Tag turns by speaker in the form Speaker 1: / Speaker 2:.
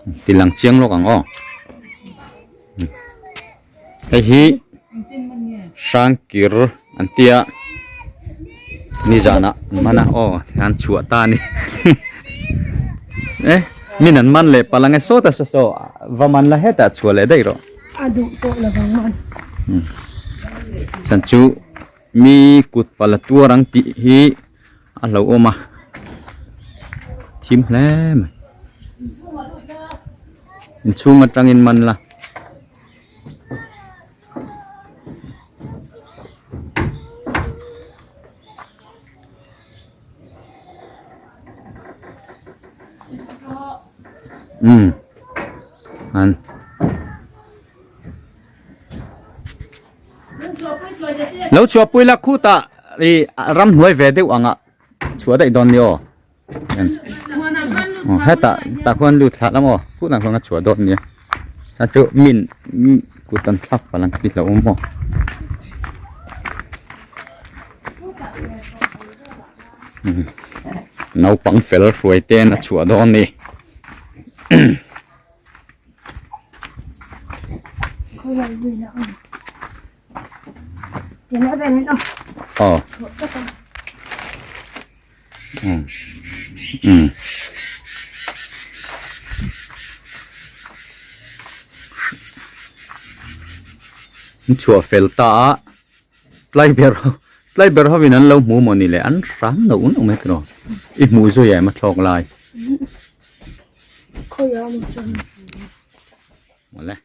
Speaker 1: Ti lang chiang lawk ang aw. Hei hi hrangkir an tia nizanah an man a aw an chhuah ta a ni e min an man leh palh ang e sawta saw saw va man la hetah chhuah leh daih rawh.
Speaker 2: A duh tawh lo vang man.
Speaker 1: Chhan chu mi kut pala tuar ang tih hi a hlauhawm a thim hle mai inchhung atangin man la. Um an lo chhuahpui la khutah ih ramhnuai ve deuh angah chhuah daih dawn nia aw. Aw hetah tah khuan lut thlah lam aw khutah khuan a chhuah dawt nia chuan chu min kut an thlak palh ang tih hlauhawm aw naupang fel hruai ten a chhuah dawn a ni. Aw. Um um an chhuah fel ta a tlai ber ho tlai ber ho in an lo hmu maw ni le an hram lo un awm e tiraw i hmuh zui em a thlawk lai.
Speaker 2: Khawiah maw chuan.
Speaker 1: Mawle.